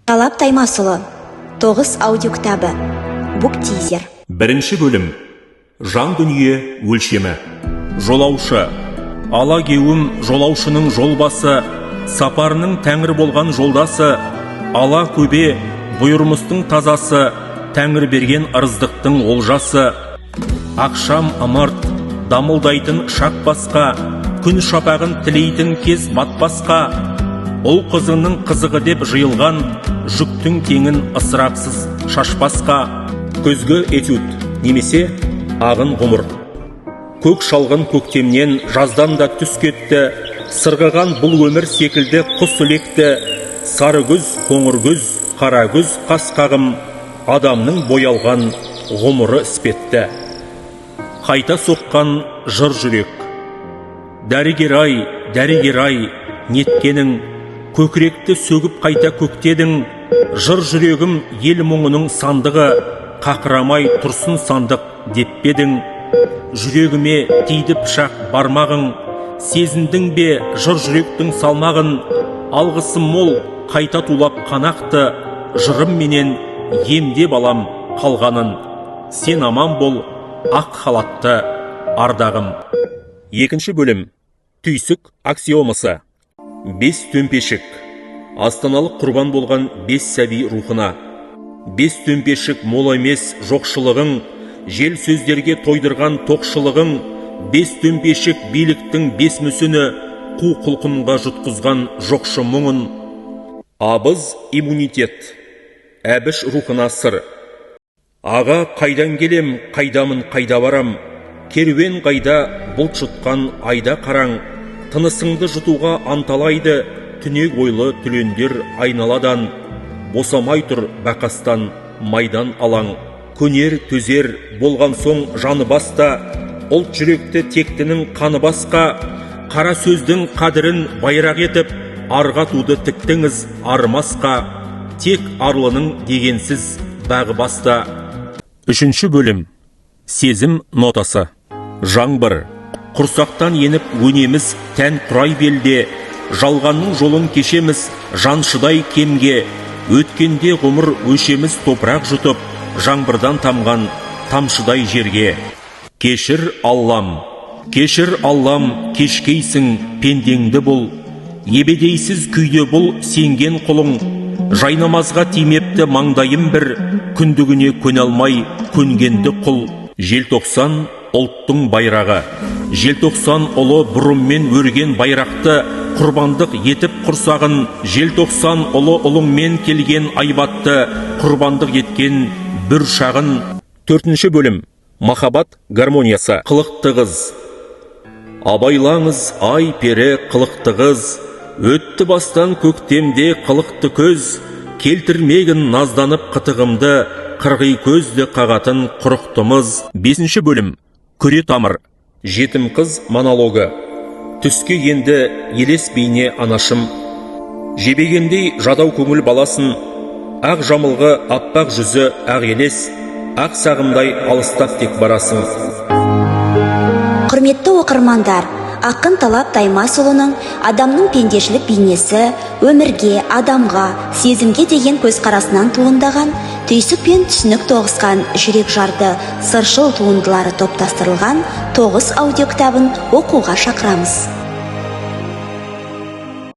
Талап Таймасұлы. Тоғыз аудиокітабы. Буктизер. Бірінші бөлім. Жан дүние өлшемі. Жолаушы. Ала кеуім жолаушының жолбасы, сапарының тәңір болған жолдасы, ала көбе бұйырмыстың тазасы, тәңір берген ырыздықтың олжасы. Ақшам ымырт, дамылдайтын шақ басқа, күн шапағын тілейтін кез батпасқа, ұл қызының қызығы деп жиылған жүктің теңін ысырапсыз шашпасқа. Күзгі этюд немесе ағын ғұмыр. Көк шалғын көктемнен жаздан да түс кетті, сырғыған бұл өмір секілді құс ілекті, сары күз, қоңыр күз, қара күз қас қағым, адамның боялған ғұмыры іспетті. Қайта соққан жыр жүрек. Дәрігер ай, дәрігер ай, неткенің, көкіректі сөгіп қайта көктедің, жыр жүрегім ел мұңының сандығы, қақырамай тұрсын сандық деп пе едің? Жүрегіме тиді пышақ бармағың, сезіндің бе жыр жүректің салмағын? Алғысым мол, қайта тулап қанақты, жырым менен емдеп алам қалғанын. Сен аман бол, ақ халатты ардағым. Екінші бөлім. Түйсік аксиомасы. Бес төмпешік. Астаналық құрбан болған бес сәби рухына. Бес төмпешік мол емес жоқшылығың, жел сөздерге тойдырған тоқшылығың, бес төмпешік биліктің бес мүсіні, қу құлқынға жұтқызған жоқшы мұңын. Абыз иммунитет. Әбіш рухына сыр. Аға, қайдан келем, қайдамын, қайда барам? Керуен қайда, бұлт жұтқан айда қараң, тынысыңды жұтуға анталайды, түнек ойлы түлендер айналадан, босамай тұр бақастан майдан алаң. Көнер төзер болған соң жаны баста, ұлт жүректі тектінің қаны басқа, қара сөздің қадірін байрақ етіп, арға туды тіктіңіз армасқа, тек арлының дегенсіз бағы баста. Үшінші бөлім. Сезім нотасы. Жаңбыр. Құрсақтан еніп өнеміз тән құрай белде, жалғанның жолын кешеміз жаншыдай кемге, өткенде ғұмыр өшеміз топырақ жұтып, жаңбырдан тамған тамшыдай жерге. Кешір Аллам, кешір Аллам, кешкейсің пендеңді бұл, ебедейсіз күйде бұл сенген құлың, жайнамазға тимепті маңдайым бір, күндігіне көне алмай көнгенді құл. Желтоқсан ұлттың байрағы. Желтоқсан ұлы бұрыммен өрген байрақты құрбандық етіп құрсағын, желтоқсан ұлы ұлыңмен келген айбатты құрбандық еткен бүр шағын. Төртінші бөлім. Махаббат гармониясы. Қылықты қыз. Абайлаңыз, ай пері, қылықты қыз, өтті бастан көктемде қылықты көз, келтірмегін назданып қытығымды, қырғи көзді қағатын құрықтымыз. Бесінші бөлім. Күре тамыр. Жетім қыз монологы. Түске енді елес бейне анашым, жебегендей жадау көңіл баласын, ақ жамылғы аппақ жүзі ақ елес, ақ сағымдай алыстап тек барасың. Құрметті оқырмандар, ақын Талап Таймасұлының адамның пендешілік бейнесі, өмірге, адамға, сезімге деген көзқарасынан туындаған түйсік пен түсінік тоғысқан жүрек жарды сыршыл туындылары топтастырылған тоғыз аудиокітабын оқуға шақырамыз.